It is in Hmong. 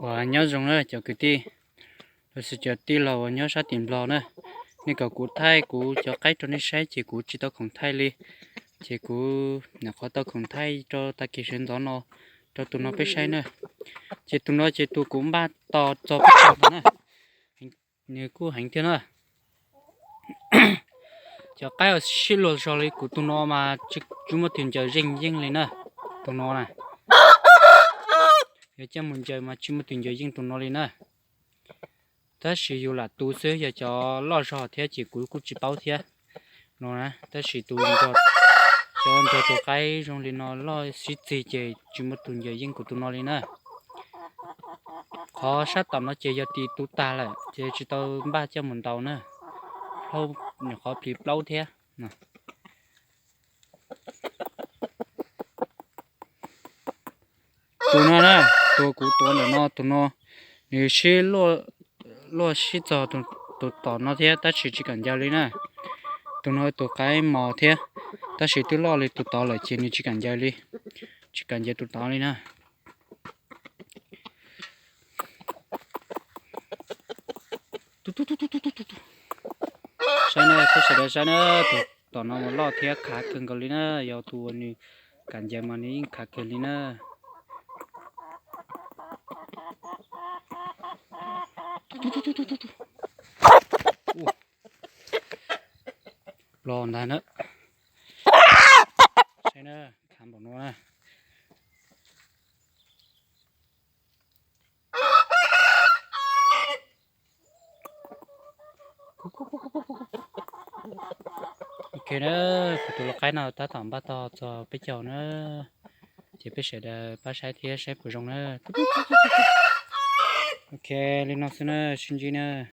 Uas nyob zoo na cov kwv tij, los sis cov tij laug uas nyob sab tim Nplog na, nej kom kuv thaij kuv cov qaib rau nej saib ces kuv tsis tau khoom thaij li, ces kuv nyuam qhuav tau khoom thaij rau tag kis sawv ntxov no rau tus no peb saib na. Ces tus no ces tus kuv npaj tos txog peb caug ntawd na, nws kuj heev thiab na. Cov qaib uas sib luag zog li kuv tus no mas tsis muaj tus ncaws yeej yeej li na. Tus no na, yog coj mus ncaws mas tsis muaj tus ncaws yeej tus no li na. Tab sis yus lam tu xwb, yog cov loj zog thiab ces kuv kuj tsis paub thiab no na. Tab sis tus, cov nrog tus qaib zoo li no loj sib txig ces tsis muaj tus ncaws yeej kuv tus no li na. Qhov sab tom no ces yog tis tu tag lawm ces tsis tau npaj coj mus ntaus na. Plaub, nyuam qhuav plis plaub thiab. Tus no na, tus kuv tuav ntawm no, tus no nws sib luaj sib txog tus tom no thiab tab sis tsis kam ncaws li na. Tus no tus qaib mos thiab, tab sis twb loj li tus tod lawm ces nws tsis kam ncaws li, tsis kam ncaws tus tod li na. Saib na, peb sawv daws saib na, tus tom no mas loj thiab khav kawg nkaus li na, yog tus uas nws kam ncaws mas nws yeej khav kawg li na. Los ntag na. Saib na, khav npaum no na. Ok na, kuv tus lau qaib no tab tom npaj tog txog peb caug na, ces peb sawv daws pab saib thiab saib puas zoo na. Ok, li no xwb na, sib ntsib na.